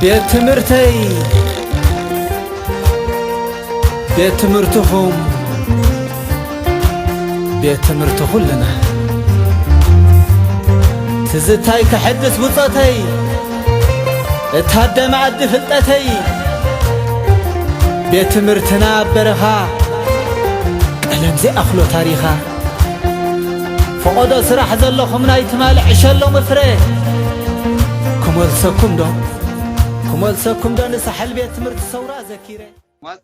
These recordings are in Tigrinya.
ቤት ትምህርተይ፣ ቤት ትምህርትኹም፣ ቤት ትምህርቲ ኩልና። ትዝታይ ከሐድስ ብጾተይ፣ እታደ መኣዲ ፍልጠተይ። ቤት ትምህርትና ኣብ በረኻ፣ ቀለም ዘይኣኽሎ ታሪኻ። ፈቐዶ ስራሕ ዘለኹም ናይ ትማሊ ዕሸሎም ፍረ ክመልሰኩም ዶ? ክመልሰኩም ዶ ንሳሕል ቤት ትምህርቲ ሰውራ ዘኪረ? ማለት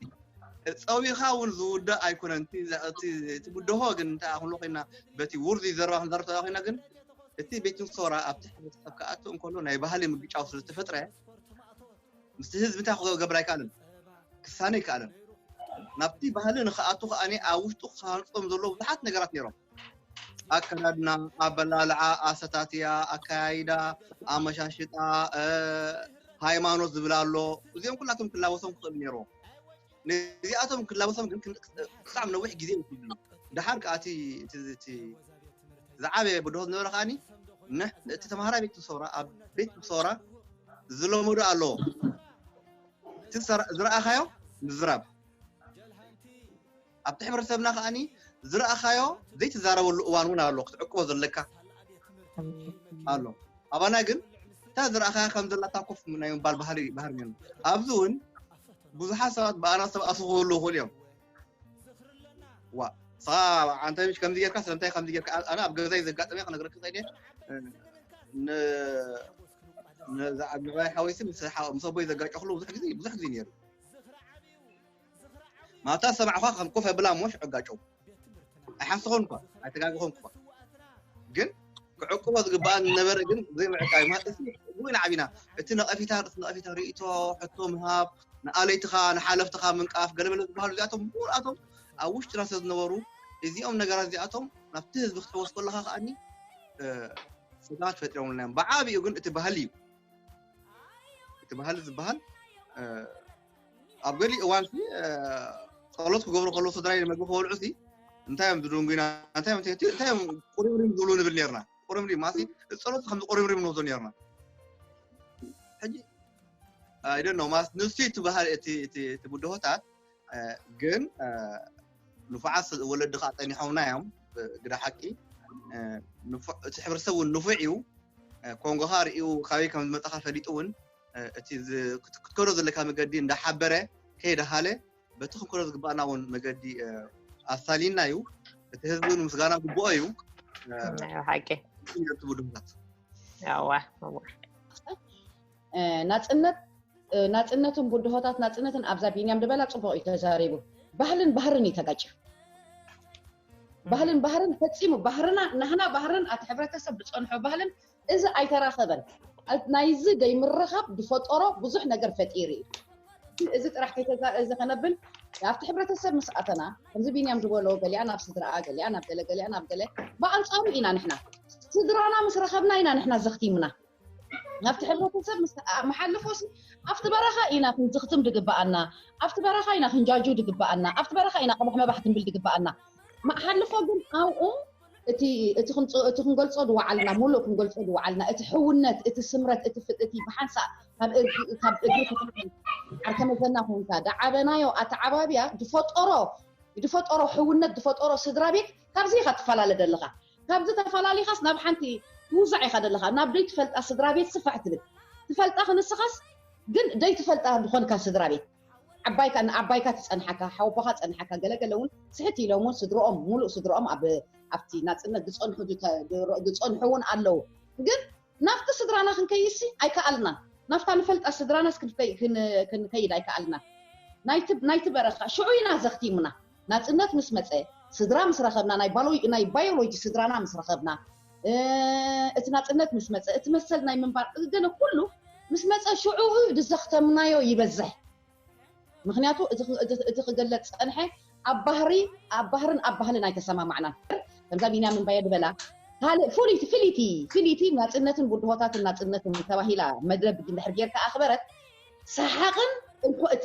ጸዊኻ እውን ዝውዳእ ኣይኮነን። እቲ እቲ ብድሆ ግን እንታይ ኣኽሎ ኮይና በቲ ውርዚ ዘረባ ክንዛረብ ተላ ኮይና ግን እቲ ቤት ሰውራ ኣብቲ ሕብረተሰብ ክኣቱ እንከሎ ናይ ባህሊ ምግጫው ስለ ዝተፈጥረ ምስቲ ህዝቢ እንታይ ክገብር ኣይከኣልን፣ ክሳነ ኣይከኣልን። ናብቲ ባህሊ ንክኣቱ ከኣኒ ኣብ ውሽጡ ክሃንጾም ዘለዎ ብዙሓት ነገራት ነይሮም። ኣከዳድና፣ ኣበላልዓ፣ ኣሰታትያ፣ ኣከያይዳ፣ ኣመሻሽጣ፣ ሃይማኖት ዝብል ኣሎ። እዚኦም ኩላቶም ክላበሶም ክኽእል ነይርዎም። ነዚኣቶም ክላበሶም ግን ክሳብ ነዊሕ ግዜ ይወስድሉ። ደሓር ከኣ እቲ ዝዓበ ብድሆ ዝነበረ ከኣኒ እቲ ተምሃራይ ቤት ሰውራ ኣብ ቤት ሰውራ ዝለመዶ ኣለዎ። እቲ ዝረኣኻዮ ምዝራብ ኣብቲ ሕብረተሰብና ከኣኒ ዝረኣኻዮ ዘይትዛረበሉ እዋን እውን ኣሎ ክትዕቅቦ ዘለካ ኣሎ። ኣባና ግን እታ ዝረኣኻያ ከም ዘላታ ኮፍ ናይ ምባል ባህሪ ባህሪ ነና። ኣብዚ እውን ብዙሓት ሰባት ብኣና ዝተባእሱ ክህልዉ ይኽእሉ እዮም። ዋ ስኻ ኣንተ ምሽ ከምዚ ጌርካ ስለምንታይ ከምዚ ጌርካ ኣነ ኣብ ገዛይ ዘጋጠመ ክነግረካ ይኽእል እየ። ንዛ ዓቢ ንዕባይ ሓወይሲ ምስ ኣቦይ ዘጋጨኽሉ ብዙሕ ግዜ ብዙሕ ግዜ ነይሩ። ማታ ሰማዕኳ ከም ኮፍ ኣብላ እሞ ሽዑ ኣጋጨው ኣይሓሰኾን እኳ ኣይተጋግኾን እኳ ግን ክዕቅቦ ዝግባኣ ዝነበረ ግን ዘይምዕቃይ ማለት እዚ እውን ዓቢና እቲ ነቐፊታ ርእሲ ነቐፊታ ርእቶ ሕቶ ምሃብ ንኣለይትኻ ንሓለፍትኻ ምንቃፍ ገለመለ ዝበሃሉ እዚኣቶም ምሉኣቶም ኣብ ውሽጥና ስለ ዝነበሩ እዚኦም ነገራት እዚኣቶም ናብቲ ህዝቢ ክትሕወስ ከለኻ ከኣኒ ስጋት ፈጢሮምልና እዮም። ብዓቢኡ ግን እቲ ባህሊ እዩ። እቲ ባህሊ ዝበሃል ኣብ ገሊኡ እዋን ጸሎት ክገብሩ ከለዉ ስድራይ መግቢ ክበልዑ ሲ እንታይ እዮም ዝድንጉና እንታይ እዮም እንታይ እዮም ቁሪምሪም ዝብሉ ንብል ነርና። ቁሪምሪም ማለት ጸሎት ከም ቁሪምሪም ንወስዶ ነርና። ሕጂ I don't know ማለት ንሱ እቲ ባህሊ እቲ እቲ እቲ ብድሆታት ግን ንፉዓት ወለዲ ከዓ ጸኒሖምና እዮም። ግዳ ሓቂ እቲ ሕብረተሰብ እውን ንፉዕ እዩ። ኮንጎኻ ርእዩ ካበይ ከም ዝመጻኻ ፈሊጡ እውን እቲ ክትከዶ ዘለካ መገዲ እንዳሓበረ ከይደሃለ በቲ ክንከዶ ዝግባኣና እውን መገዲ ኣሳሊና እዩ። እቲ ህዝቢ እውን ምስጋና ግብኦ እዩ። ሓቂ ትብድሆታት ያዋ ናፅነት ናፅነትን ብድሆታት ናፅነትን ኣብዛ ቢንያም ድበላ ፅቡቅ እዩ ተዛሪቡ። ባህልን ባህርን እዩ ተጋጭ። ባህልን ባህርን ፈፂሙ ባህርና ናህና ባህርን ኣቲ ሕብረተሰብ ዝፀንሖ ባህልን እዚ ኣይተራኸበን። ናይዚ ደይምርኻብ ዝፈጠሮ ብዙሕ ነገር ፈጢሩ እዩ። እዚ ጥራሕ ከይተዛ እዚ ከነብል ኣብቲ ሕብረተሰብ ምስ ኣተና ከምዚ ቢንያም ዝበሎ ገሊኣ ናብ ስድራኣ ገሊኣ ናብ ገለ ገሊኣ ናብ ገለ ብኣንፃሩ ኢና ንሕና ስድራና ምስ ረኸብና ኢና ንሕና ዘኽቲምና ናብቲ ሕብረተሰብ መሓልፎሲ ኣብቲ በረኻ ኢና ክንዝኽትም ድግበኣና ኣብቲ በረኻ ኢና ክንጃጁ ድግበኣና ኣብቲ በረኻ ኢና ቅባሕ መባሕ ክንብል ድግበኣና መሓልፎ ግን ኣብኡ እቲ ክንገልፆ ድወዓልና ሙሉእ ክንገልፆ ድወዓልና እቲ ሕውነት እቲ ስምረት እቲ ፍጥቲ ብሓንሳእ ካብ እግሪ ዓርከ መዘና ኮንካ ዳዓበናዮ ኣተዓባብያ ድፈጠሮ ድፈጠሮ ሕውነት ድፈጠሮ ስድራ ቤት ካብዚ ኢኻ ትፈላለ ደለኻ ካብዚ ተፈላሊኻስ ናብ ሓንቲ ትውዛዕ ኢኻ ደለኻ ናብ ደይ ትፈልጣ ስድራ ቤት ስፋሕ ትብል ትፈልጣ ክንስኻስ ግን ደይ ትፈልጣ ዝኾንካ ስድራ ቤት ዓባይካ ንዓባይካ ትጸንሓካ ሓወቦኻ ጸንሓካ ገለገለ እውን ስሕት ኢሎም እውን ስድሮኦም ሙሉእ ስድሮኦም ኣብ ኣብቲ ናጽነት ዝጸንሑ ዝጸንሑ እውን ኣለዉ ግን ናብቲ ስድራና ክንከይሲ ኣይከኣልናን ናብታ ንፈልጣ ስድራናስ ክንከይድ ኣይከኣልናን ናይቲ በረኻ ሽዑ ኢና ዘኽቲሙና ናጽነት ምስ መጸ ስድራ ምስ ረኸብና ናይ ባዮሎጂ ስድራና ምስ ረኸብና እቲ ናጽነት ምስ መጸ እቲ መሰል ናይ ምንባር ገለ ኩሉ ምስ መጸ ሽዑ ዝዘኽተምናዮ ይበዝሕ ምክንያቱ እቲ ክገለጽ ጸንሐ ኣብ ባህሪ ኣብ ባህርን ኣብ ባህልን ኣይተሰማማዕናን ከምዛ ቢንያምን ባየ ዝበላ ካልእ ፍልይቲ ፍልይቲ ፍልይቲ ናጽነትን ብድሆታትን ናጽነትን ተባሂላ መደብ እንድሕር ጌርካ ኣኽበረት ሰሓቕን እንኮ እቲ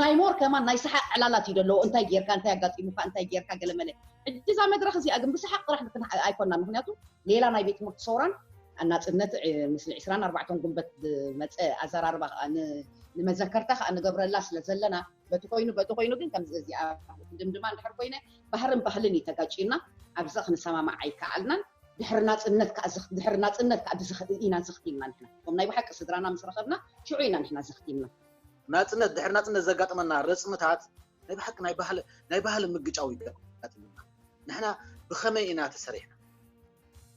ናይ ሞር ከማን ናይ ሰሓቕ ዕላላት እዩ ዘለዎ እንታይ ጌርካ እንታይ ኣጋጢሙካ እንታይ ጌርካ ገለመለ ሕጂ እዛ መድረክ እዚኣ ግን ብሰሓቕ ጥራሕ ኣይኮና ምክንያቱ ሌላ ናይ ቤት ትምህርቲ ሰውራን ኣናፅነት ዕ- ምስሊ ዕስራን ኣርባዕተን ጉንበት ዝመፀ ኣዘራርባ ከዓ ን- ንመዘከርታ ከዓ ንገብረላ ስለ ዘለና በቲ ኮይኑ በቲ ኮይኑ ግን ከምዚ እዚኣ ድምድማ እንድሕር ኮይነ ባህርን ባህልን እዩ ተጋጭና ኣብዚ ክንሰማማዕ ኣይከኣልናን። ድሕሪ ናፅነት ከዓ ዝኽ- ድሕሪ ናፅነት ከዓ ብዝኽ- ኢና ዝኽቲምና ንሕና እቶም ናይ ብሓቂ ስድራና ምስ ረኸብና ሽዑ ኢና ንሕና ዝኽቲምና። ናፅነት ድሕሪ ናፅነት ዘጋጥመና ረፅምታት ናይ ብሓቂ ናይ ባህል ናይ ባህል ምግጫው ይጋጥምና። ንሕና ብኸመይ ኢና ተሰሪሕና?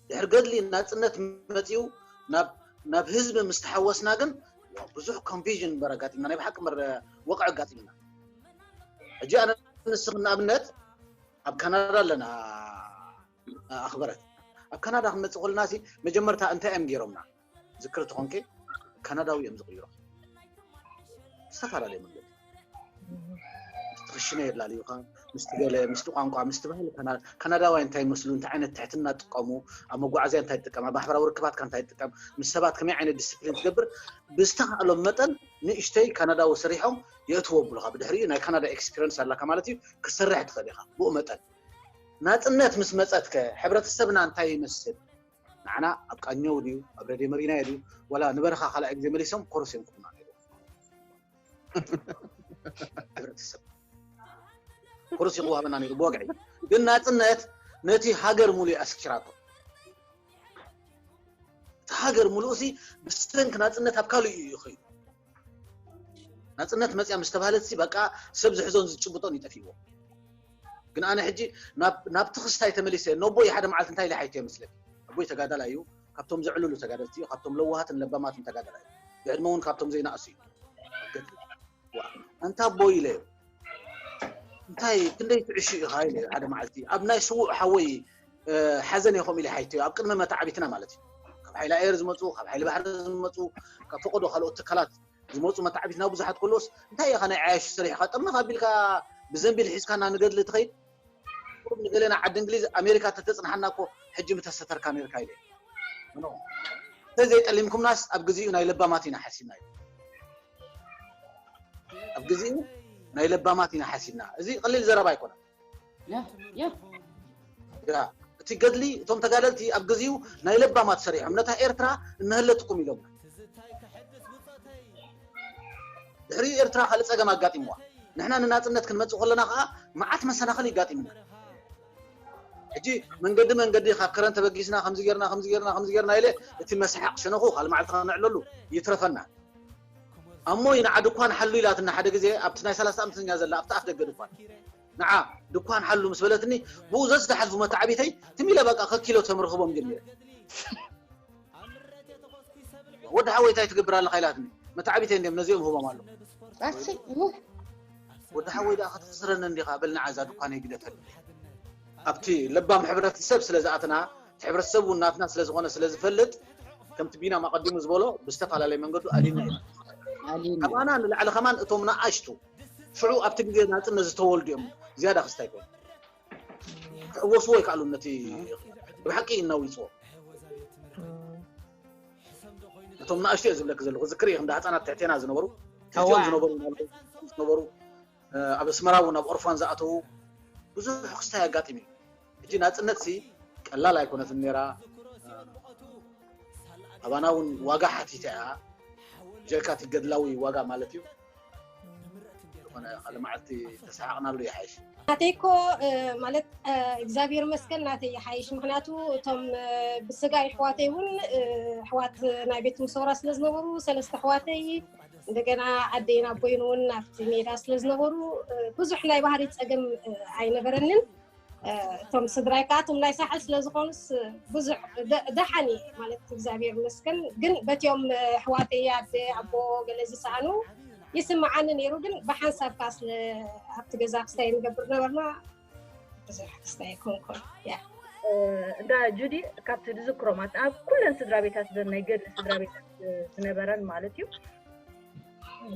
ድሕሪ ገድሊ ናፅነት መፂኡ ናብ ናብ ህዝቢ ምስ ተሓወስና ግን ብዙሕ ኮንፊዥን እምበር ኣጋጢምና ናይ ብሓቂ እምበር ወቕዒ ኣጋጢምና። ሕጂ ኣነ ንስኽን ንኣብነት ኣብ ካናዳ ኣለና ኣኽበረት ኣብ ካናዳ ክንመፅእ ከለና ሲ መጀመርታ እንታይ እዮም ገይሮምና ዝክር ተኾንከ ካናዳዊ እዮም ዝቕይሮ ዝተፈላለየ መንገዲ ምስቲ ክሽነ የላልዩኻ ምስቲ ገለ ምስቲ ቋንቋ ምስቲ ባህሊ ካና- ካናዳውያን እንታይ ይመስሉ እንታይ ዓይነት ትሕትና ጥቀሙ ኣብ መጓዓዝያ እንታይ ጥቀም ኣብ ማሕበራዊ ርክባትካ እንታይ ጥቀም ምስ ሰባት ከመይ ዓይነት ዲስፕሊን ትገብር ብዝተኻእሎም መጠን ንእሽተይ ካናዳዊ ሰሪሖም የእትዎ ብሉኻ ብድሕሪኡ ናይ ካናዳ ኤክስፒሪንስ ኣላካ ማለት እዩ ክትሰርሕ ትኽእል ኢኻ ብኡ መጠን ናፅነት ምስ መፀትከ ሕብረተሰብና እንታይ ይመስል ንዓና ኣብ ቃኘው ድዩ ኣብ ረድዮ መሪናዮ ድዩ ወላ ንበረኻ ካልኣይ ግዜ መሊሶም ኮርስ እዮም ክቡና ነይሩ ሕብረተሰብ ኮርስ ይኽዋበና ነይሩ ብወግዒ ግን ናፅነት ነቲ ሃገር ሙሉ ኣስኪራቶ እቲ ሃገር ሙሉእ ሲ ብሰንኪ ናፅነት ኣብ ካልእ እዩ ይኸይዱ ናፅነት መፅያ ምስ ተባህለት ሲ በቃ ሰብ ዝሕዞን ዝጭብጦን ይጠፊእዎ ግን ኣነ ሕጂ ናብቲ ክስታይ ተመሊሰ ነቦይ ሓደ መዓልቲ እንታይ ኢለ ሓይቶ ይመስለኒ ኣቦይ ተጋዳላይ እዩ ካብቶም ዘዕልሉ ተጋደልቲ እዩ ካብቶም ለዋሃትን ለባማትን ተጋዳላይ እዩ ብዕድመ እውን ካብቶም ዘይናእሱ እዩ ኣንታ ኣቦይ ኢለ እዩ እንታይ ክንደይ ትዕሹ ኢኻ ኢለ ሓደ መዓልቲ ኣብ ናይ ስዉእ ሓወይ ሓዘን ኢኹም ኢለ ሓይቶ ኣብ ቅድሚ መታዓቢትና ማለት እዩ ካብ ሓይሊ ኣየር ዝመፁ ካብ ሓይሊ ባሕሪ ዝመፁ ካብ ፈቀዶ ካልኦት ትካላት ዝመፁ መታዓቢትና ብዙሓት ከለዎስ እንታይ ኢኻ ናይ ዓያሹ ሰሪሕኻ ጥርንፍ ኣቢልካ ብዘንቢል ሒዝካና ንገድሊ ትኸይድ ቁሩብ ንገሌና ዓዲ እንግሊዝ ኣሜሪካ ተተፅንሓና እኮ ሕጂ ምተሰተርካ ነርካ ኢለ እንተ ዘይጠሊምኩምናስ ኣብ ግዜኡ ናይ ለባማት ኢና ሓሲብና እዩ ኣብ ግዜኡ ናይ ለባማት ኢና ሓሲብና። እዚ ቀሊል ዘረባ ኣይኮነን። እቲ ገድሊ እቶም ተጋደልቲ ኣብ ግዜኡ ናይ ለባማት ሰሪሖም ነታ ኤርትራ እነህለትኩም ኢሎም። ድሕሪ ኤርትራ ካልእ ጸገም ኣጋጢምዋ። ንሕና ንናጽነት ክንመጽእ ከለና ከኣ መዓት መሰናኽል ይጋጢምና። ሕጂ መንገዲ መንገዲ ካብ ከረን ተበጊስና ከምዚ ጌርና ከምዚ ጌርና ከምዚ ጌርና ኢለ እቲ መስሓቕ ሸነኹ ካልእ መዓልቲ ከነዕለሉ ይትረፈና። ኣሞ ኢና ድኳን ሓሉ ኢላትና ሓደ ግዜ ኣብቲ ናይ ሰላሳ ኣምስኛ ዘላ ኣብቲ ኣፍ ደገ ድኳን ንዓ ድኳን ሓሉ ምስ በለትኒ ብኡ ዘዝሓልፉ መታዓቢተይ ትም ኢለ በቃ ከኪሎ ተምርኽቦም ጀሚረ። ወዲ ሓወይ እንታይ ትገብር ኣለኻ ኢላትኒ። መታዓቢተይ እንዲም ነዚኦም ህቦም ኣሎ። ኣሲ ወዲ ሓወይ ደኣ ከተኽስረኒ እንዲኻ በል ንዓ እዛ ድኳነይ ግደፈኒ። ኣብቲ ለባም ሕብረተሰብ ስለ ዝኣትና እቲ ሕብረተሰብ እውን ናትና ስለ ዝኾነ ስለ ዝፈልጥ ከምቲ ቢናም ኣቐዲሙ ዝበሎ ብዝተፈላለየ መንገዱ ኣሊና ኢና። ኣሊና ካባና ንላዕሊ ከማን እቶም ንኣሽቱ ሽዑ ኣብቲ ግዜ ናፅነት ዝተወልዱ እዮም ዝያዳ ክስታይ ኮይኑ ክሕወስዎ ይከኣሉ ነቲ ብሓቂ እናውፅዎ እቶም ንኣሽቱ እየ ዝብለክ ዘለኹ ዝክር እንደ ህፃናት ትሕቴና ዝነበሩ ትሕቴም ዝነበሩ ዝነበሩ ኣብ ኣስመራ እውን ኣብ ኦርፋን ዝኣተዉ ብዙሕ ክስታይ ኣጋጢሙ እዩ። ሕጂ ናፅነት ሲ ቀላል ኣይኮነትን ነራ ኣባና እውን ዋጋ ሓቲተ እያ ጀካ እቲ ገድላዊ ዋጋ ማለት እዩ ዝኾነ ካልእ መዓልቲ ተሰሓቕናሉ ይሓይሽ። ናተይ እኮ ማለት እግዚኣብሔር መስገን ናተይ ይሓይሽ። ምክንያቱ እቶም ብስጋ ይሕዋተይ እውን ኣሕዋት ናይ ቤት ምሶራ ስለ ዝነበሩ ሰለስተ ኣሕዋተይ እንደገና ኣደይን ኣቦይን እውን ኣብቲ ሜዳ ስለ ዝነበሩ ብዙሕ ናይ ባህሪ ፀገም ኣይነበረንን። እቶም ስድራይ ከዓ እቶም ናይ ሳሕል ስለ ዝኾኑስ ብዙሕ ደሓን እየ ማለት እግዚኣብሔር ይመስገን። ግን በቲኦም ኣሕዋተይ ኣደ ኣቦ ገለ ዝሰኣኑ ይስምዓኒ ነይሩ። ግን ብሓንሳብ ከዓ ስለ ኣብቲ ገዛ ክስታይ ንገብር ነበርና ብዙሕ ክስታይ ኣይኮንኩን። ያ እንዳ ጁዲ ካብቲ ዝዝክሮም ኣብ ኩለን ስድራ ቤታት ዘን ናይ ገድሊ ስድራ ቤታት ዝነበረን ማለት እዩ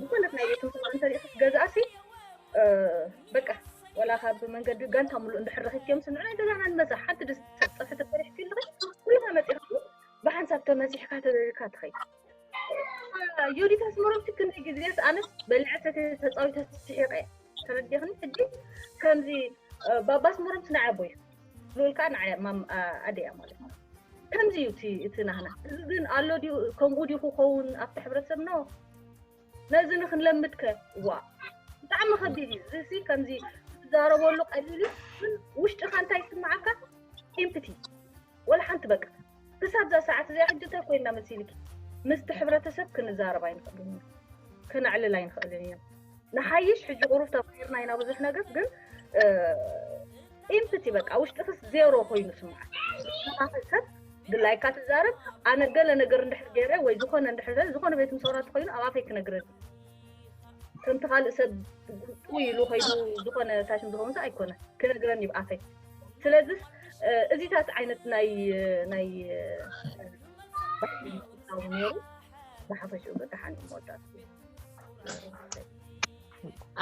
ዝኾነት ናይ ቤት እንተሪኢኹ ገዛእሲ በቃ ወላ ካብ መንገዲ ጋንታ ሙሉእ እንድሕር ረኺብክዮም ስንዑ ናይ ገዛና ንመዛ ሓንቲ ድስቲ ጸብሒ ተሰሪሕኪ ኣለኺ ኩልኻ መጺኻ ብሓንሳብ ተመሲሕካ ተደሪርካ ትኸይድ ዮዲት ኣስመሮም ክንደይ ግዜ ኣነስ በሊዐ ሰተ ተጻዊተ ስሒቐ ተረዲኽኒ ሕጂ ከምዚ ባባ ኣስመሮም ንዓቦ እዩ ልኡል ከዓ ንዓያ ማም ኣደያ ማለት ነው ከምዚ እዩ እቲ ናህና። እዚ ግን ኣሎ ድዩ፣ ከምኡ ድዩ ክኸውን ኣብቲ ሕብረተሰብ? ኖ። ነዚ ንክንለምድ ከ ዋ ብጣዕሚ ከቢድ እዩ። እዚ ከምዚ ትዛረበሉ ቀሊል እዩ፣ ግን ውሽጥኻ እንታይ ይስምዓካ? ኢምፕቲ። ወላ ሓንቲ በቃ ክሳብ እዛ ሰዓት እዚኣ ሕጂ እንታይ ኮይና መሲልኪ? ምስቲ ሕብረተሰብ ክንዛረብ ኣይንኽእልን ኢና፣ ክነዕልል ኣይንኽእልን ኢና። ንሓይሽ ሕጂ ቁሩብ ተቐይርና ኢና ብዙሕ ነገር፣ ግን ኢምፕቲ በቃ ውሽጥክስ ዜሮ ኮይኑ ስምዓት። ሰብ ድላይካ ትዛረብ። ኣነ ገለ ነገር እንድሕር ገይረ ወይ ዝኾነ እንድሕር ገይረ፣ ዝኾነ ቤት ምሰውራ ተኮይኑ ኣብ ኣፈይ ክነግረኒ፣ ከምቲ ካልእ ሰብ ጥውይ ኢሉ ከይዱ ዝኾነ ታሽም ዝኸውን ሰብ ኣይኮነ ክነግረኒ ብኣፈይ። ስለዚስ እዚታት ዓይነት ናይ ናይ ባህሊ ነይሩ። ብሓፈሽኡ ግን ደሓን እዩ መወዳእታ።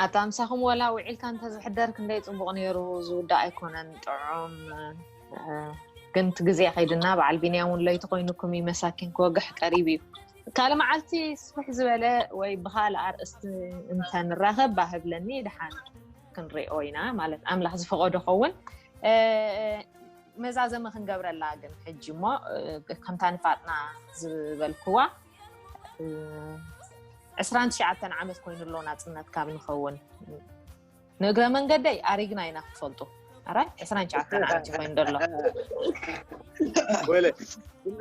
ኣታ ምሳኹም ወላ ውዒልካ እንተዝሕደር ክንደይ ፅቡቕ ነይሩ። ዝውዳእ ኣይኮነን ጥዑም። ግን እቲ ግዜ ከይድና በዓል ቢንያም እውን ለይቲ ኮይኑኩም እዩ፣ መሳኪን ክወግሕ ቀሪቡ እዩ። ካልእ መዓልቲ ስፍሕ ዝበለ ወይ ብካልእ ኣርእስቲ እንተንራኸብ ባህ እብለኒ። ደሓን ክንሪኦ ኢና ማለት ኣምላኽ ዝፈቐዶ ኸውን። መዛዘሚ ክንገብረላ ግን ሕጂ እሞ ከምታ ንፋጥና ዝበልክዋ ዕስራን ትሽዓተን ዓመት ኮይኑ ኣሎ ናፅነት ካብ ንኸውን። ንእግረ መንገደይ ኣሪግና ኢና ክትፈልጡ። ኣራይ ዕስራን ትሽዓተን ዓመት ኮይኑ ዘሎ ወይለ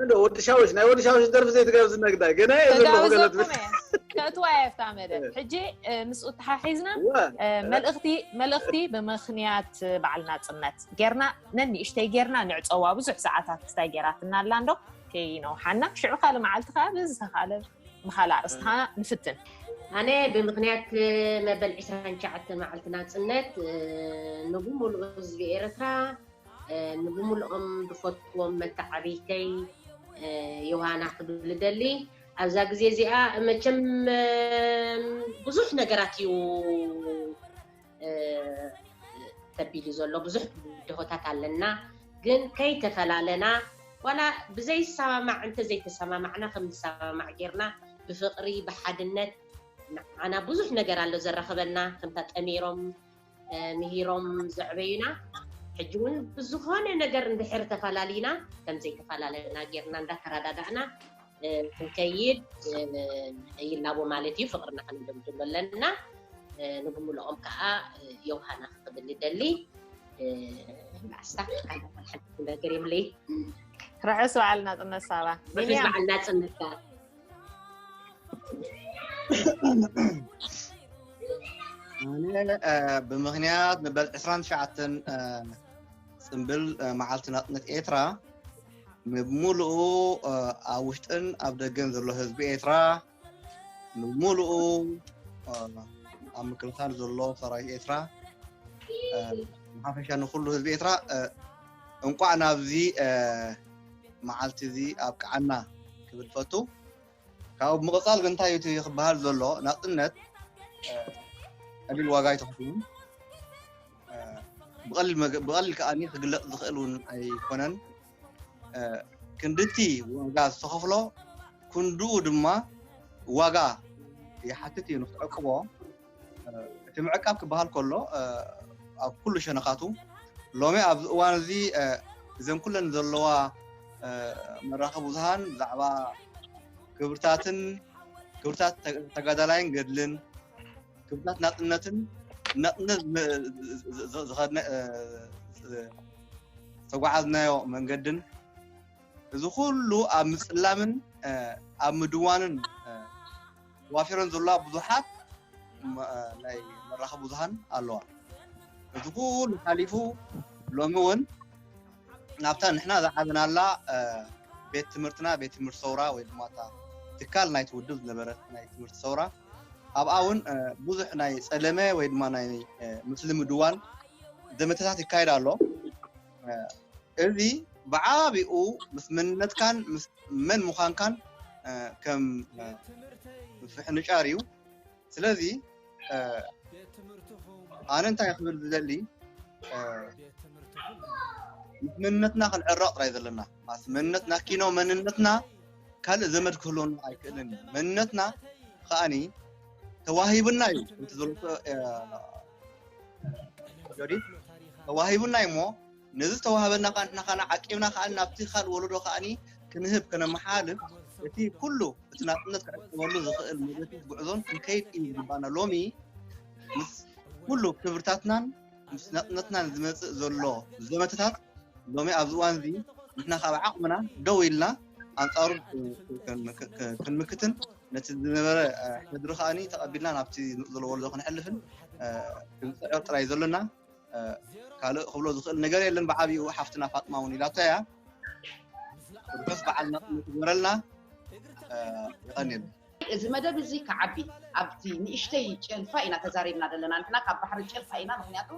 እንዶ ወዲ ሻውሽ ናይ ወዲ ሻውሽ ደርፊ ዘይትጋብዝ ነግዳ ገና እየ ዘለኹ ገለ ትብል ከእትዋ እየ ኣብታ መደብ ሕጂ ምስኡ ተሓሒዝና መልእኽቲ መልእኽቲ ብምኽንያት በዓል ናፅነት ጌርና ነንእሽተይ ጌርና ንዕፀዋ ብዙሕ ሰዓታት ክስታይ ጌራትና ኣላ እንዶ ከይነውሓና ሽዑ ካልእ መዓልቲ ከዓ ብዝተኻለ ብኻልእ ኣርእስቲ ከዓ ንፍትን። ኣነ ብምኽንያት መበል ዕስራን ትሽዓተን መዓልቲ ናፅነት ንብሙሉእ ህዝቢ ኤርትራ ንብሙሉኦም ዝፈትዎም መተዓብይተይ ዮሃና ክብል ደሊ ኣብዛ ግዜ እዚኣ መቸም ብዙሕ ነገራት እዩ ተቢሉ ዘሎ ብዙሕ ደሆታት ኣለና ግን ከይተፈላለና ዋላ ብዘይሰማማዕ እንተ ዘይተሰማማዕና ከም ንሰማማዕ ጌርና ብፍቕሪ ብሓድነት ንዓና ብዙሕ ነገር ኣሎ ዘራኽበና ከምታ ጠሚሮም ምሂሮም ዘዕበዩና ሕጂ እውን ብዝኾነ ነገር እንድሕር ተፈላለዩና ከም ዘይተፈላለና ጌርና እንዳተረዳዳእና ክንከይድ ይላቦ ማለት እዩ ፍቕርና ከነደምድሎ ኣለና ንብምልኦም ከዓ ዮሃና ክብል ደሊ ኣስታ ነገር የብለይ ርሑስ በዓል ናፅነት ሳባ ርሑስ በዓል ናፅነት ኣነ ብምኽንያት ንበል ዕስራን ትሽዓተን ፅምብል መዓልቲ ናፅነት ኤርትራ ንብሙሉኡ ኣብ ውሽጥን ኣብ ደገን ዘሎ ህዝቢ ኤርትራ ንብሙሉኡ ኣብ ምክልኻል ዘሎ ሰራዊት ኤርትራ ብሓፈሻ ንኩሉ ህዝቢ ኤርትራ እንቋዕ ናብዚ መዓልቲ እዚ ኣብቅዓና ክብል ፈቱ። ካብኡ ብምቕፃል ግን እንታይ እዩ እቲ ክበሃል ዘሎ ናፅነት ቀሊል ዋጋ ኣይተኽፍሉን። ብቐሊል ከኣ ክግለፅ ዝኽእል እውን ኣይኮነን። ክንድቲ ዋጋ ዝተኸፍሎ ክንድኡ ድማ ዋጋ ይሓትት እዩ ንክትዕቅቦ እቲ ምዕቃብ ክበሃል ከሎ ኣብ ኩሉ ሸነኻቱ ሎሚ ኣብዚ እዋን እዚ እዘን ኩለን ዘለዋ መራኸቢ ብዙሃን ብዛዕባ ክብርታትን ክብርታት ተጋዳላይን ገድልን ክብርታት ናፅነትን ናፅነት ዝተጓዓዝናዮ መንገድን እዚ ኩሉ ኣብ ምፅላምን ኣብ ምድዋንን ተዋፊረን ዘለዋ ብዙሓት ናይ መራኸቢ ብዙሃን ኣለዋ። እዚ ኩሉ ሓሊፉ ሎሚ እውን ናብታ ንሕና ዝዓበናላ ቤት ትምህርትና ቤት ትምህርቲ ሰውራ ወይ ድማ እታ ትካል ናይቲ ውድብ ዝነበረት ናይ ትምህርቲ ሰውራ ኣብኣ እውን ብዙሕ ናይ ፀለመ ወይ ድማ ናይ ምስሊ ምድዋን ዘመተታት ይካየድ ኣሎ። እዚ ብዓቢኡ ምስ መንነትካን ምስ መን ምዃንካን ከም ምፍሕንጫር እዩ። ስለዚ ኣነ እንታይ ክብል ዝደሊ ምስ መንነትና ክንዕረቕ ጥራይ ዘለና ማለት መንነትና ኪኖ መንነትና ካልእ ዘመድ ክህልወና ኣይክእልን እዩ። መንነትና ከኣኒ ተዋሂብና እዩ ከምቲ ዝበልኩ ጆዲ ተዋሂብና እዩ እሞ ነዚ ዝተዋህበና ከዓ ንሕና ከዓ ዓቂብና ከዓ ናብቲ ካልእ ወለዶ ከዓ ክንህብ ከነመሓላልፍ እቲ ኩሉ እቲ ናፅነት ክዕቀበሉ ዝኽእል ኔጋቲቭ ጉዕዞን ክንከይድ እዩ ዝግባና። ሎሚ ምስ ኩሉ ክብርታትናን ምስ ናፅነትናን ዝመፅእ ዘሎ ዘመተታት ሎሚ ኣብዚ እዋን እዚ ንሕና ካብ ዓቕምና ደው ኢልና ኣንፃሩ ክንምክትን ነቲ ዝነበረ ሕድሪ ከዓኒ ተቐቢልና ናብቲ ዘሎ ወለዶ ክንሕልፍን ክንፅዕር ጥራይ ዘሎና። ካልእ ክብሎ ዝኽእል ነገር የለን። ብዓብኡ ሓፍትና ፋጥማ እውን ኢላቶ እያ። ርሑስ በዓል ናፅነት ይግበረልና። የቐንየልና። እዚ መደብ እዚ ክዓቢ ኣብቲ ንእሽተይ ጨልፋ ኢና ተዛሪብና ዘለና። ንሕና ካብ ባሕሪ ጨልፋ ኢና። ምክንያቱ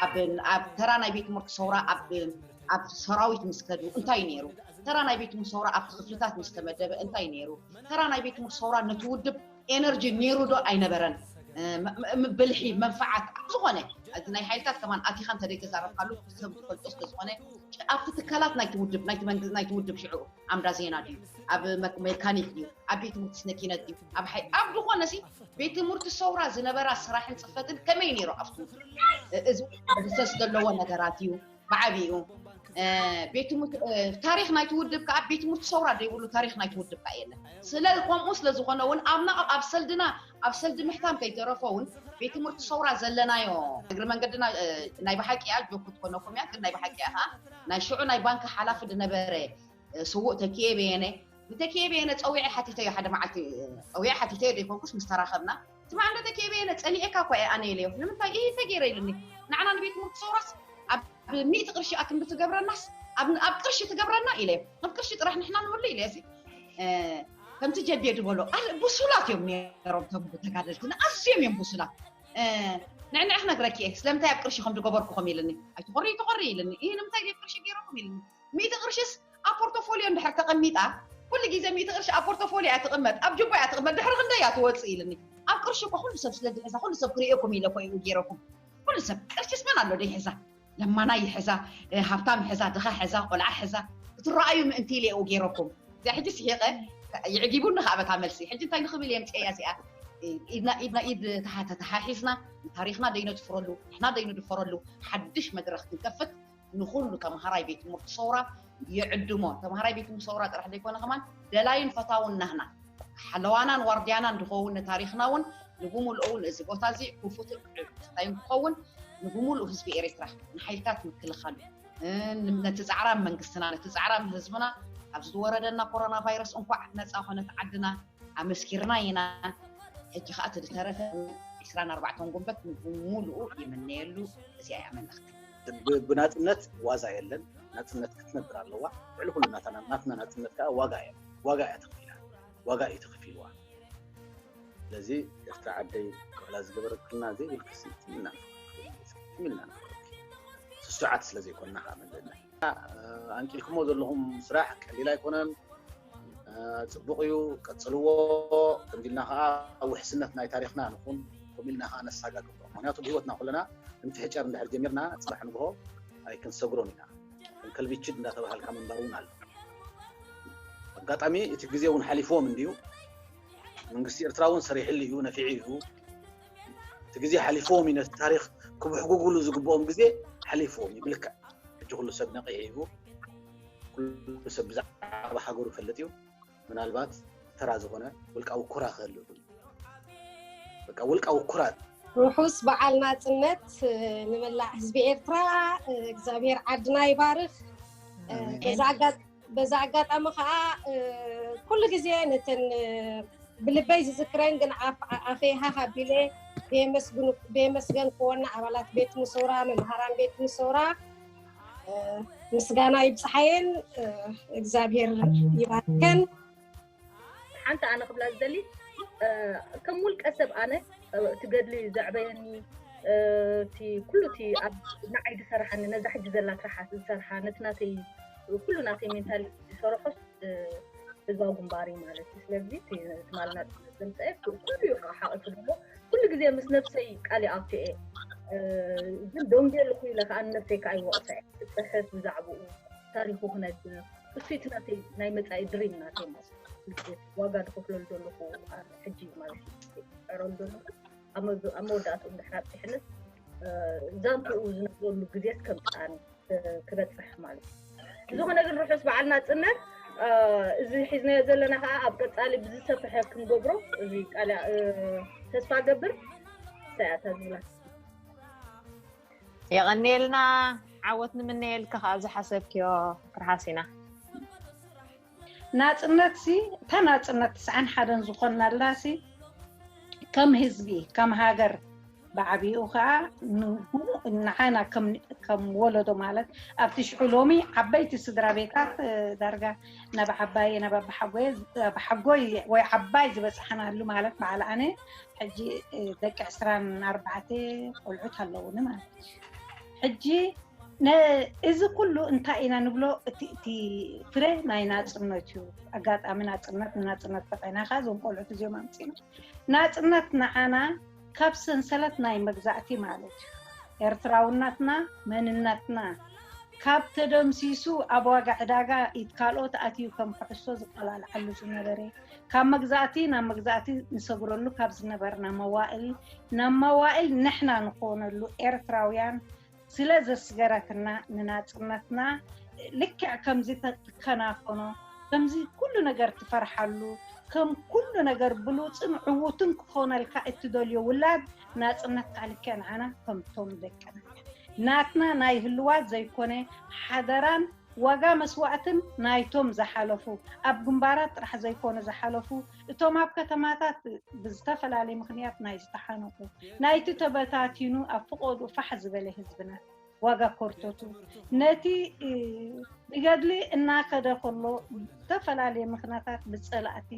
ኣብ ኣብ ተራ ናይ ቤት ትምህርቲ ሰውራ ኣብ ኣብ ሰራዊት ምስ ከዱ እንታይ ነይሩ? ተራ ናይ ቤት ትምህርቲ ሰውራ ኣብቲ ክፍልታት ምስ ተመደበ እንታይ ነይሩ? ተራ ናይ ቤት ትምህርቲ ሰውራ ነቲ ውድብ ኤነርጂ ነይሩ ዶ ኣይነበረን? ብልሒ መንፈዓት ኣብ ዝኾነ ናይ ሓይልታት ከማን ኣቲኻ እንተደይ ተዛረብካሉ ሰብ ዝፈልጦ ስለዝኾነ ኣብቲ ትካላት ናይቲ ውድብ ናይቲ ውድብ ሽዑ ኣምዳ ዜና ድዩ ኣብ ሜካኒክ ድዩ ኣብ ቤት ትምህርትስ ነኪነት ድዩ ኣብ ሓይ ኣብ ዝኾነ ሲ ቤት ትምህርቲ ሰውራ ዝነበራ ስራሕን ፅፈትን ከመይ ነይሩ ኣብቲ ውድብ እዚ ሰስ ዘለዎ ነገራት እዩ ብዓብኡ ቤት ታሪክ ናይቲ ውድብ ከዓ ቤት ትምህርቲ ሰውራ ዘይብሉ ታሪክ ናይቲ ውድብ ከዓ የለን ስለ ከምኡ ስለዝኾነ እውን ኣብና ኣብ ሰልድና ኣብ ሰልዲ ምሕታም ከይተረፈ እውን ቤት ትምህርቲ ሰውራ ዘለናዮ እግሪ መንገድና ናይ ብሓቂ እያ ጆክ ትኮነኩም እያ ግን ናይ ብሓቂ እያ ከዓ ናይ ሽዑ ናይ ባንክ ሓላፊ ዝነበረ ስዉእ ተኪኤ በየነ ንተኪኤ በየነ ፀዊዐ ሓቲተዮ ሓደ መዓልቲ ፀዊዐ ሓቲተዮ ዘይኮንኩስ ምስ ተራኸብና ትማዕንዶ ተኪኤ በየነ ፀሊኤካ እኳ እየ ኣነ ኢለዮ ንምንታይ ይህ ተገይረ ኢልኒ ንዓና ንቤት ትምህርቲ ሰውራስ ኣብ ሚእቲ ቅርሺ ኣክንዲ ትገብረናስ ኣብ ኣብ ቅርሺ ትገብረና ኢለዮ ኣብ ቅርሺ ጥራሕ ንሕና ንህሉ ኢለዮ ሲ ከምቲ ጀቤ ዝበሎ ብሱላት እዮም ነሮም ቶም ተጋደልትና ኣዝዮም እዮም ብሱላት ንዕንዕ ክነግረኪ እየ ስለምንታይ ኣብ ቅርሺ ከም ዝገበርኩኹም ኢልኒ ኣይትኾሪ ይትኾሪ ኢልኒ ይህ ንምንታይ ኣብ ቅርሺ ገይረኩም ኢልኒ ሚእቲ ቅርሽስ ኣብ ፖርቶፎሊዮ እንድሕር ተቐሚጣ ኩሉ ግዜ ሚእቲ ቅርሺ ኣብ ፖርቶፎሊዮ እያ ትቕመጥ ኣብ ጅቦ እያ ትቕመጥ ድሕሪ ክንደይ እያ ትወፅእ ኢልኒ ኣብ ቅርሺ እኮ ኩሉ ሰብ ስለ ዝሕዛ ኩሉ ሰብ ክርእየኩም ኢለ እኮ እዩ ገይረኩም ኩሉ ሰብ ቅርሽስ መን ኣሎ ደይ ሕዛ ለማና ይሕዛ ሃብታም ሕዛ ድኻ ሕዛ ቆልዓ ሕዛ ክትረኣዩ ምእንቲ ኢለ እዩ ገይረኩም እዚኣ ሕጂ ስሒቐ ይዕጊቡኒ ከኣ በታ መልሲ ሕጂ እንታይ ንኽብል እየ ምፅያ እዚኣ ኢድና ኢድና ኢድ ተሓሒዝና ታሪኽና ደይነድፍረሉ ንሕና ደይንድፈረሉ ሓድሽ መድረኽ ክንከፍት ንኹሉ ተምሃራይ ቤት ትምህርቲ ሰውራ ይዕድሞ። ተምሃራይ ቤት ትምህርቲ ሰውራ ጥራሕ ዘይኮነ ከማን ደላይን ፈታውን ናህና ሓለዋናን ዋርድያናን ዝኸውን ንታሪኽና እውን ንብምልኡ እውን እዚ ቦታ እዚ ክፉትን ዕብታይን ክኸውን ንብምልኡ ህዝቢ ኤርትራ ንሓይልታት ምክልኻሉ ነቲ ፃዕራም መንግስትና ነቲ ፃዕራም ህዝብና ኣብዚ ዝወረደና ኮሮና ቫይረስ እንኳዕ ነፃ ኮነት ዓድና ኣመስኪርና ኢና ሕጂ ከዓ እቲ ዝተረፈ ዕስራን ኣርባዕተን ጉንበት ብምሉኡ ይምነየሉ እዚኣ እያ መልእኽቲ ብናፅነት ዋዛ የለን ናፅነት ክትነብር ኣለዋ ልዕሊ ኩሉ ናትና ናፅነት ከዓ ዋጋ እያ ዋጋ እያ ተኽፊላ ዋጋ እዩ ተኽፊልዋ ስለዚ ኤርትራ ዓደይ ክዕላ ዝገበረትልና ዘይብልክሲ ትምና ትምና ስሱዓት ስለ ዘይኮንና ከዓ መለና ኣንቂልኩሞ ዘለኹም ስራሕ ቀሊል ኣይኮነን ፅቡቕ እዩ ቀፅልዎ ከምዚ ኢልና ከዓ ውሕስነት ናይ ታሪክና ንኹን ከምኡ ኢልና ከዓ ነሳጋግሮ ምክንያቱ ብሂወትና ኩለና ንምትሕጨር እንድሕር ጀሚርና ፅባሕ ንግሆ ኣይክንሰግሮን ኢና ከም ከልቢችድ እንዳተባሃልካ ምንባር እውን ኣሎ ኣጋጣሚ እቲ ግዜ እውን ሓሊፍዎም እንድዩ መንግስቲ ኤርትራ እውን ሰሪሕሉ እዩ ነፊዑ እዩ እቲ ግዜ ሓሊፍዎም እዩ ነቲ ታሪክ ክብሕጉጉሉ ዝግብኦም ግዜ ሓሊፍዎም እዩ ብልክዕ ሕጂ ኩሉ ሰብ ነቂሑ እዩ ኩሉ ሰብ ብዛዕባ ሃገሩ ይፈልጥ እዩ ምናልባት ተራ ዝኾነ ውልቃዊ ኩራ ክህሉ ይኽእል በቃ ውልቃዊ ኩራ ርሑስ በዓል ናፅነት ንመላእ ህዝቢ ኤርትራ እግዚኣብሔር ዓድና ይባርኽ በዚ ኣጋጣሚ ከዓ ኩሉ ግዜ ነተን ብልበይ ዝዝክረን ግን ኣፈይ ሃህ ኣቢለ ብየመስገንክወን ኣባላት ቤት ምሶራ መምሃራን ቤት ምሶራ ምስጋና ይብፅሓየን እግዚኣብሔር ይባርከን ሓንቲ ኣነ ክብላ ዝደሊ ከም ውልቀ ሰብ ኣነ እቲ ገድሊ ዘዕበየኒ እቲ ኩሉ እቲ ኣብ ንዓይ ዝሰራሓኒ ነዛ ሕጂ ዘላ ስራሓት ዝሰርሓ ነቲ ናተይ ኩሉ ናተይ ሜንታል ዝሰርሖስ ህዝባዊ ግንባር እዩ ማለት እዩ ስለዚ ትማልና ዘምፀአ ኩሉ እዩ ከዓ ሓቂፉ ደሎ ኩሉ ግዜ ምስ ነብሰይ ቃል ኣውፅኤ ግን ደንጌ ኣለኩ ኢለ ከዓ ንነብሰይ ከዓ ይወቅሳ እየ ክፅሕፍ ብዛዕባኡ ታሪኩ ክነግር እሱ እቲ ናተይ ናይ መፃኢ ድሪም ናተይ ማለት ዋጋ ዝከፍለሉ ዘለኩ ሕጂ ማለት እዩ ዕረሉ ዘለኩ ኣብ መወዳእትኡ እንድሕር ኣብፅሕንስ ዛንትኡ ዝነብረሉ ግዜስ ከምፅኣኒ ክበፅሕ ማለት እዩ። ዝኾነ ግን ርሑስ በዓል ናፅነት። እዚ ሒዝናዮ ዘለና ከዓ ኣብ ቀፃሊ ብዝሰፍሐ ክንገብሮ እዚ ቃል ተስፋ ገብር። ሳያታ ዝብላ የቐንየልና። ዓወት ንምነየልካ ከዓ ዝሓሰብክዮ ክትርሓስ ኢና። ናፅነት ሲ እታ ናፅነት ትስዓን ሓደን ዝኾንናላ ሲ ከም ህዝቢ ከም ሃገር ብዓብኡ ከዓ ንዓና ከም ወለዶ ማለት ኣብቲ ሽዑ ሎሚ ዓበይቲ ስድራ ቤታት ዳርጋ ናብ ዓባየ ናብ ኣባሓጎየ ኣባሓጎይ ወይ ዓባይ ዝበፅሓናሉ ማለት በዓል ኣነ ሕጂ ደቂ ዕስራን ኣርባዕተ ቆልዑት ኣለውኒ ማለት እዩ። ሕጂ እዚ ኩሉ እንታይ ኢና ንብሎ? እቲ ፍረ ናይ ናፅነት እዩ። ኣጋጣሚ ናፅነት ንናፅነት በቂዕና ከዓ እዞም ቆልዑት እዚኦም ኣምፂና ናፅነት ንዓና ካብ ሰንሰለት ናይ መግዛእቲ ማለት እዩ። ኤርትራውነትና መንነትና ካብ ተደምሲሱ ኣብ ዋጋ ዕዳጋ ኢድ ካልኦት ኣትዩ ከም ኩዕሶ ዝቆላልዓሉ ዝነበረ ካብ መግዛእቲ ናብ መግዛእቲ ንሰግረሉ ካብ ዝነበርና መዋእል ናብ መዋእል ንሕና ንኾነሉ ኤርትራውያን ስለ ዘስገረትና ንናፅነትና ልክዕ ከምዚ ትከናኸኖ ከምዚ ኩሉ ነገር ትፈርሓሉ ከም ኩሉ ነገር ብሉፅን ዕዉትን ክኾነልካ እትደልዮ ውላድ ናፅነትካ ልክዕ ንዓና ከምቶም ደቅና ናትና ናይ ህልዋት ዘይኮነ ሓደራን ዋጋ መስዋእትን ናይቶም ዝሓለፉ ኣብ ግንባራት ጥራሕ ዘይኮነ ዝሓለፉ እቶም ኣብ ከተማታት ብዝተፈላለየ ምክንያት ናይ ዝተሓነቁ ናይቲ ተበታቲኑ ኣብ ፍቆዱ ፋሕ ዝበለ ህዝብና ዋጋ ኮርተቱ ነቲ ብገድሊ እናከደ ከሎ ዝተፈላለየ ምክንያታት ብፀላእቲ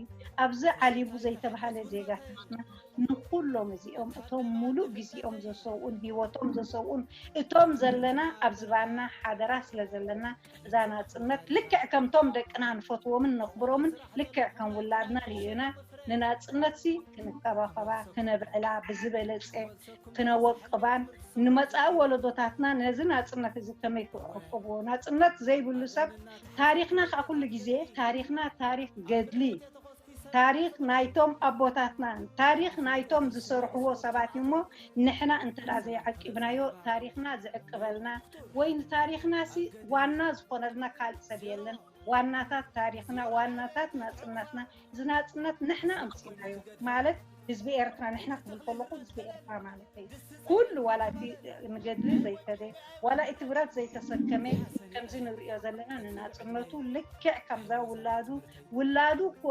ኣብዚ ዓሊቡ ዘይተባሃለ ዜጋታትና ንኩሎም እዚኦም እቶም ሙሉእ ግዜኦም ዘሰውኡን ህይወቶም ዘሰውኡን እቶም ዘለና ኣብ ዝባና ሓደራ ስለ ዘለና እዛ ናፅነት ልክዕ ከምቶም ደቅና ንፈትዎምን ነኽብሮምን ልክዕ ከም ውላድና ርእዩና ንናፅነት ሲ ክንከባኸባ ክነብዕላ ብዝበለፀ ክነወቅባን ንመፃኢ ወለዶታትና ነዚ ናፅነት እዚ ከመይ ክዕቅብዎ ናፅነት ዘይብሉ ሰብ ታሪክና ከዓ ኩሉ ግዜ ታሪክና ታሪክ ገድሊ ታሪክ ናይቶም ኣቦታትና ታሪክ ናይቶም ዝሰርሕዎ ሰባት እዩ እሞ ንሕና እንተ ዘይዓቂብናዮ ታሪክና ዝዕቅበልና ወይ ንታሪክና ሲ ዋና ዝኾነልና ካልእ ሰብ የለን ዋናታት ታሪክና ዋናታት ናፅነትና እዚ ናፅነት ንሕና ኣምፂናዮ ማለት ህዝቢ ኤርትራ ንሕና ክብል ከለኩ ህዝቢ ኤርትራ ማለት እዩ ኩሉ ዋላ እቲ ንገድሊ ዘይከደ ዋላ እቲ ብረት ዘይተሰከመ ከምዚ ንሪኦ ዘለና ንናፅነቱ ልክዕ ከምዛ ውላዱ ውላዱ እኮ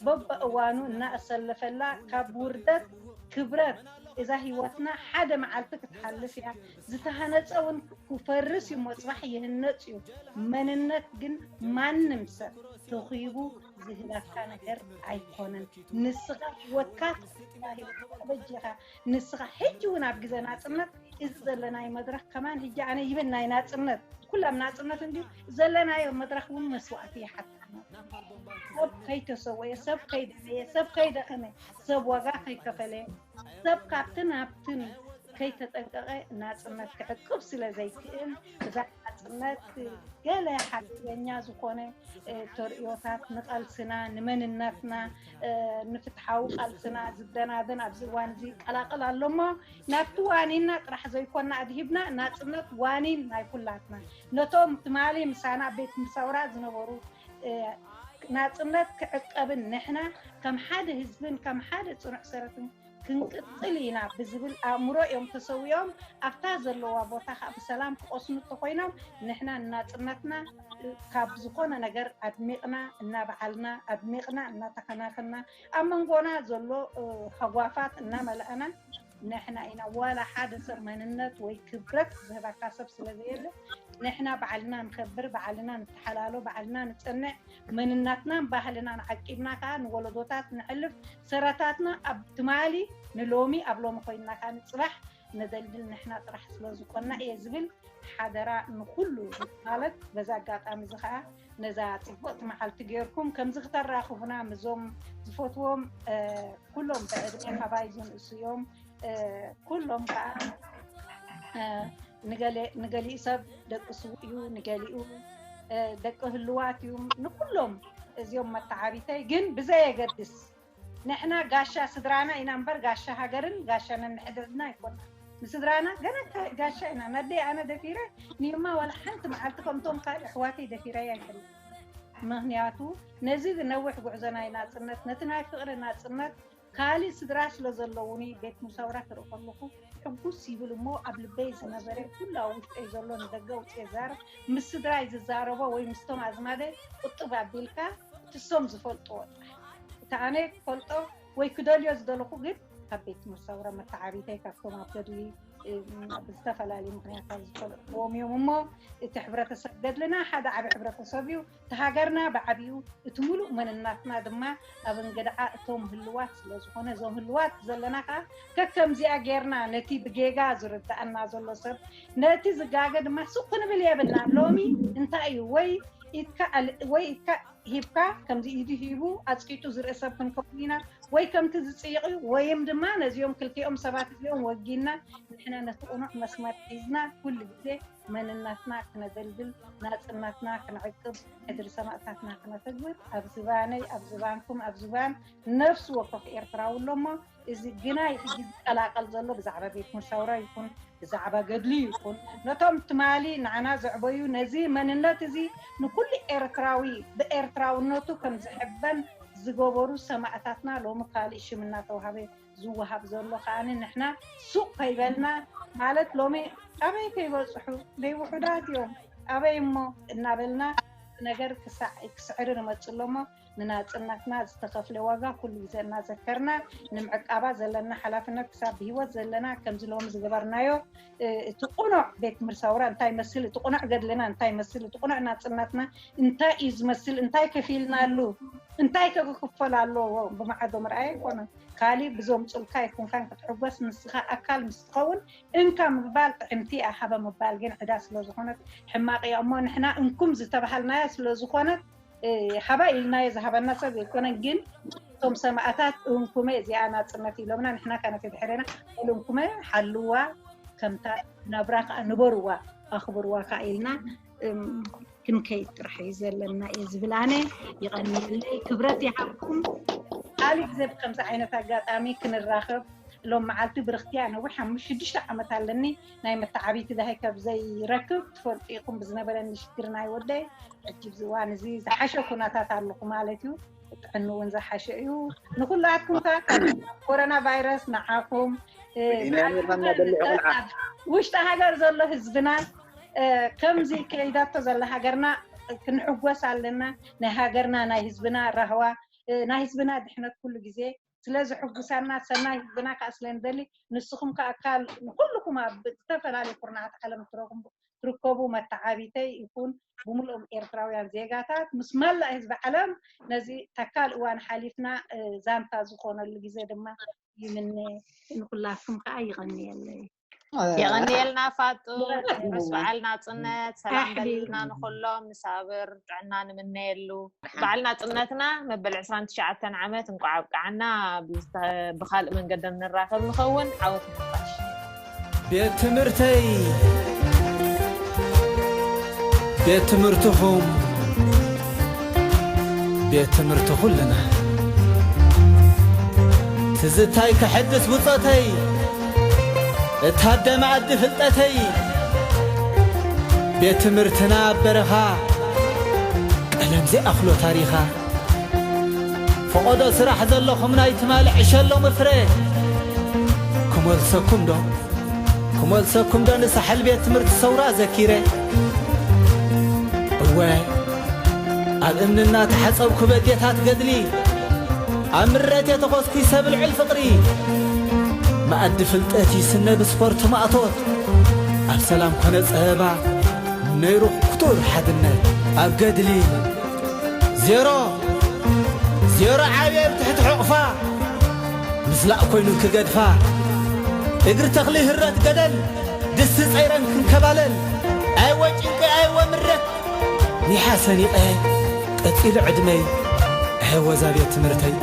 በበእዋኑ እናኣሰለፈላ ካብ ውርደት ክብረት እዛ ህይወትና ሓደ መዓልቲ ክትሓልፍ እያ ዝተሃነፀ እውን ክፈርስ እዩ ሞፅባሕ ይህነፅ እዩ መንነት ግን ማንም ሰብ ተኺቡ ዝህበካ ነገር ኣይኮነን ንስኻ ህይወትካ በጅኻ ንስኻ ሕጂ እውን ኣብ ግዜ ናፅነት እዚ ዘለናይ መድረክ ከማን ሕጂ ኣነ ይብል ናይ ናፅነት ኩሎም ናፅነት እንድዩ ዘለናዮ መድረክ እውን መስዋእቲ ይሓትት ሰብ ከይተሰወየ ሰብ ከይደመየ ሰብ ከይደኸመ ሰብ ዋጋ ከይከፈለ ሰብ ካብትን ኣብትን ከይተጠንቀቐ ናፅነት ክዕቅብ ስለ ዘይክእል እዛ ናፅነት ገለ ሓደገኛ ዝኾነ ተርእዮታት ንቃልስና ንመንነትና ንፍትሓዊ ቃልስና ዝደናደን ኣብዚ እዋን እዚ ይቀላቀል ኣሎ እሞ ናብቲ ዋኒንና ጥራሕ ዘይኮንና ኣድሂብና ናፅነት ዋኒን ናይ ኩላትና ነቶም ትማሊ ምሳና ቤት ምሳውራ ዝነበሩ ናፅነት ክዕቀብን ንሕና ከም ሓደ ህዝብን ከም ሓደ ፅኑዕ ሰረትን ክንቅፅል ኢና ብዝብል ኣእምሮ እዮም ተሰዊኦም ኣብታ ዘለዋ ቦታ ከዓ ብሰላም ክቆስኑ እንተኮይኖም ንሕና ንናፅነትና ካብ ዝኾነ ነገር ኣድሚቕና እናበዓልና ኣድሚቕና እናተኸናኸና ኣብ መንጎና ዘሎ ሃጓፋት እናመለእና ንሕና ኢና ዋላ ሓደ ሰብ መንነት ወይ ክብረት ዝህበካ ሰብ ስለ ዘየለ ንሕና ባዕልና ንከብር ባዕልና ንተሓላሎ ባዕልና ንፀንዕ መንነትናን ባህልናን ዓቂብና ከዓ ንወለዶታት ንሕልፍ ሰረታትና ኣብ ትማሊ ንሎሚ ኣብ ሎሚ ኮይንና ከዓ ንፅባሕ ነደልድል ንሕና ጥራሕ ስለ ዝኾንና እየ ዝብል ሓደራ ንኩሉ ማለት በዛ ኣጋጣሚ እዚ ከዓ ነዛ ፅቡቅቲ መዓልቲ ገይርኩም ከምዚ ክተራኽቡና ምዞም ዝፈትዎም ኩሎም ብዕድመ ካባይ ዝንእሱ እዮም ኩሎም ከዓ ንገሊኡ ሰብ ደቂ ስውእ እዩ ንገሊኡ ደቂ ህልዋት እዩ ንኩሎም እዚኦም መተዓቢተይ ግን ብዘየገድስ ንሕና ጋሻ ስድራና ኢና እምበር ጋሻ ሃገርን ጋሻ ነንሕድሕድና ኣይኮና ንስድራና ገና ካ- ጋሻ ኢና። ነደይ ኣነ ደፊረ ንየማ ዋላ ሓንቲ መዓልቲ ከምቶም ካልእ ኣሕዋተይ ደፊረያ ኣይፈልጥ። ምኽንያቱ ነዚ ነዊሕ ጉዕዞ ናይ ናጽነት፣ ነቲ ናይ ፍቕሪ ናጽነት ካልእ ስድራ ስለ ዘለውኒ ቤት ሙሳውራ ክርኢ ከለኹ ሕጉስ ይብል እሞ ኣብ ልበይ ዝነበረ ኩሉ ኣብ ውሽጠይ ዘሎ ንደገ ኣውፅኤ ዛረብ ምስ ስድራይ ዝዛረቦ ወይ ምስቶም ኣዝማደ ቁጥብ ኣቢልካ ትሶም ዝፈልጥዎ ጥራሕ እቲ ኣነ ክፈልጦ ወይ ክደልዮ ዝደለኹ ግን ካብ ቤት ሙሳውራ መተዓቢተይ ካብቶም ኣብ ገድሊ ብዝተፈላለዩ ምክንያታት ዝፈልጥዎም እዮም እሞ እቲ ሕብረተሰብ ገድልና ሓደ ዓቢ ሕብረተሰብ እዩ። እቲ ሃገርና ብዓቢኡ እቲ ሙሉእ መንነትና ድማ ኣብ እንግድዓ እቶም ህልዋት ስለ ዝኾነ እዞም ህልዋት ዘለና ከዓ ከከምዚኣ ጌርና ነቲ ብጌጋ ዝርድኣና ዘሎ ሰብ ነቲ ዝጋገ ድማ ስቕ ክንብል የብልና። ሎሚ እንታይ እዩ ወይ ኢድካ ኣል- ወይ ኢድካ ሂብካ ከምዚ ኢዱ ሂቡ ኣፅቂጡ ዝርኢ ሰብ ክንከውን ኢና ወይ ከምቲ ዝፅይቕ እዩ ወይም ድማ ነዚኦም ክልቲኦም ሰባት እዚኦም ወጊና ንሕና ነቲ ቁኑዕ መስመር ሒዝና ኩሉ ግዜ መንነትና ክነገልግል ናፅነትና ክንዕቅብ ሕድሪ ሰማእታትና ክነተግብር ኣብ ዝባነይ ኣብ ዝባንኩም ኣብ ዝባን ነፍሲ ወከፍ ኤርትራዊ ኣሎ እሞ እዚ ግናይ ሕጂ ዝቀላቀል ዘሎ ብዛዕባ ቤት ሙሳውራ ይኹን ብዛዕባ ገድሊ ይኹን ነቶም ትማሊ ንዓና ዘዕበዩ ነዚ መንነት እዚ ንኩሉ ኤርትራዊ ብኤርትራውነቱ ከም ዝሕበን ዝገበሩ ሰማእታትና ሎሚ ካልእ ሽም እናተዋህበ ዝወሃብ ዘሎ ከዓኒ ንሕና ሱቕ ከይበልና ማለት ሎሚ ኣበይ ከይበፅሑ ደይ ውሑዳት እዮም ኣበይ እሞ እናበልና ነገር ክሳዕ ክስዕሪ ንመፅእ ኣሎ እሞ ንናፅነትና ዝተኸፍለ ዋጋ ኩሉ ግዜ እናዘከርና ንምዕቃባ ዘለና ሓላፍነት ክሳብ ብሂወት ዘለና ከምዚ ሎሚ ዝገበርናዮ እቲ ቁኑዕ ቤት ትምህርቲ ሳውራ እንታይ ይመስል፣ እቲ ቁኑዕ ገድልና እንታይ ይመስል፣ እቲ ቁኑዕ ናፅነትና እንታይ እዩ ዝመስል፣ እንታይ ከፊልናሉ፣ እንታይ ከ ክክፈል ኣለዎ ብመዓዶ ምርኣይ ኣይኮነን። ካሊእ ብዞም ፁልካ ይኩንካን ክትሕጎስ ንስኻ ኣካል ምስ ትኸውን እንካ ምባል ጥዕምቲ እያ፣ ሃበ ምባል ግን ዕዳ ስለ ዝኾነት ሕማቕ እያ። እሞ ንሕና እንኩም ዝተባሃልናያ ስለ ዝኾነት ሃባ ኢልናዮ ዝሃበና ሰብ ኣይኮነን። ግን እቶም ሰማእታት እንኩመ እዚኣ ናፅነት ኢሎምና ንሕና ከነተ ድሕሬና ልንኩመ ሓልዋ ከምታ ናብራ ከዓ ንበርዋ ኣኽብርዋ ከዓ ኢልና ክንከይድ ጥራሕ እዩ ዘለና እየ ዝብል ኣነ። ይቐንየለይ፣ ክብረት ይሃብኩም። ካልእ ግዜ ብከምዚ ዓይነት ኣጋጣሚ ክንራኸብ ሎም መዓልቲ ብርኽትያ ነዊሕ ሓሙሽ ሽዱሽተ ዓመት ኣለኒ ናይ መተዓቢቲ ዳሃይ ካብ ዘይረክብ ትፈልጡ ኢኹም ብዝነበረኒ ሽግር ናይ ወደይ ሕጂ ብዚ እዋን እዚ ዝሓሸ ኩነታት ኣለኹ ማለት እዩ። ጥዕኑ እውን ዝሓሸ እዩ። ንኩላትኩም ከ ኮሮና ቫይረስ ንዓኹም ውሽጢ ሃገር ዘሎ ህዝብና ከምዚ ከይዳቶ ዘላ ሃገርና ክንሕጎስ ኣለና። ናይ ሃገርና ናይ ህዝብና ራህዋ ናይ ህዝብና ድሕነት ኩሉ ግዜ ስለ ዝሕጉሰና ሰናይ ህዝብና ከዓ ስለ ንደሊ ንስኹም ከዓ ኣካል ንኩልኩም ኣብ ዝተፈላለዩ ኩርናዓት ዓለም ትረኹም ትርከቡ መተዓቢተይ ይኹን ብምልኦም ኤርትራውያን ዜጋታት ምስ መላእ ህዝቢ ዓለም ነዚ ተካል እዋን ሓሊፍና ዛንታ ዝኾነሉ ግዜ ድማ ይምነ። ንኩላትኩም ከዓ ይቐንየለይ። የቐንየልና ፋጡ። ርሑስ በዓል ናፅነት ሰላም በልና ንኩሎም ንሳብር ጥዕና ንምነየሉ። በዓል ናፅነትና መበል ዕስራን ትሽዓተን ዓመት እንቋዕ ኣብቅዓና። ብካልእ መንገዲ ንራኸብ ንኸውን። ዓወት ንሓፋሽ። ቤት ትምህርተይ ቤት ትምህርትኹም ቤት ትምህርቲ ኩልና ትዝታይ ከሐድስ ብጾተይ እታደ መኣዲ ፍልጠተይ ቤት ትምህርትና ኣብ በረኻ ቀለም ዘይኣኽሎ ታሪኻ ፈቐዶ ስራሕ ዘለኹም ናይ ትማሊ ዕሸሎም ፍረ ክመልሰኩም ዶ ክመልሰኩም ዶ ንሳሕል ቤት ትምህርቲ ሰውራ ዘኪረ እወ ኣብ እምንና ተሓፀብኩ በዴታት ገድሊ ኣብ ምረት የተኾስኩ ይሰብል ዕል ፍቕሪ መኣዲ ፍልጠት ይስነ ብስፖርት ማእቶት ኣብ ሰላም ኮነ ፀበባ ነይሩ ክቱር ሓድነት ኣብ ገድሊ ዜሮ ዜሮ ዓብየ ኣብ ትሕቲ ሕቑፋ ምስላእ ኮይኑ ክገድፋ እግሪ ተኽሊ ህረት ገደል ድስቲ ፀይረን ክንከባለል ኣይወ ጭንቂ ኣይወ ምረት ኒሓ ሰኒቐ ቀፂሉ ዕድመይ ኣየወዛ ቤት ትምህርተይ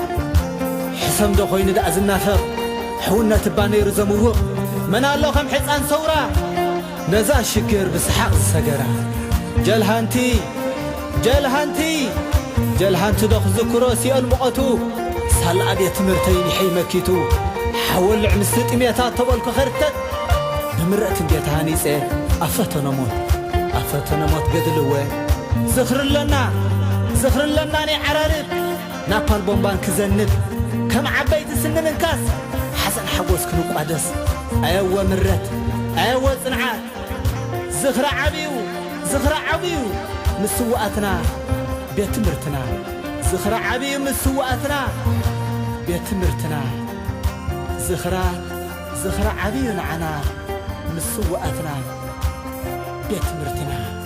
ሕሰም ዶ ኮይኑ ደኣ ዝናፈቕ ሕውነት እባ ነይሩ ዘምውቕ መን ኣሎ ከም ሕፃን ሰውራ ነዛ ሽግር ብሰሓቕ ዝሰገራ ጀልሃንቲ ጀልሃንቲ ጀልሃንቲ ዶ ክዝክሮ ሲኦል ሙቐቱ ሳላ ቤት ትምህርተይ ኒሐይ መኪቱ ሓወልዕ ምስቲ ጥሜታ ተበልኩ ኸርተት ብምረት እንዴት ሃኒጸ ኣብ ፈተነ ሞት፣ ኣብ ፈተነ ሞት ገድልወ። ዝኽሪ ኣለና፣ ዝኽሪ ኣለና ናይ ዓራርብ፣ ናፓል ቦምባን ክዘንብ፣ ከም ዓበይቲ ስኒ ምንካስ፣ ሓዘን ሓጎስ ክንቋደስ። ኣየወ ምረት፣ ኣየወ ጽንዓት። ዝኽሪ ዓብዩ፣ ዝኽሪ ዓብዩ ምስ ስውኣትና ቤት ትምህርትና። ዝኽሪ ዓብዩ ምስ ስውኣትና ቤት ትምህርትና። ዝኽራ፣ ዝኽሪ ዓብዩ ንዓና ምስ ስውኣትና ቤት ትምህርትና።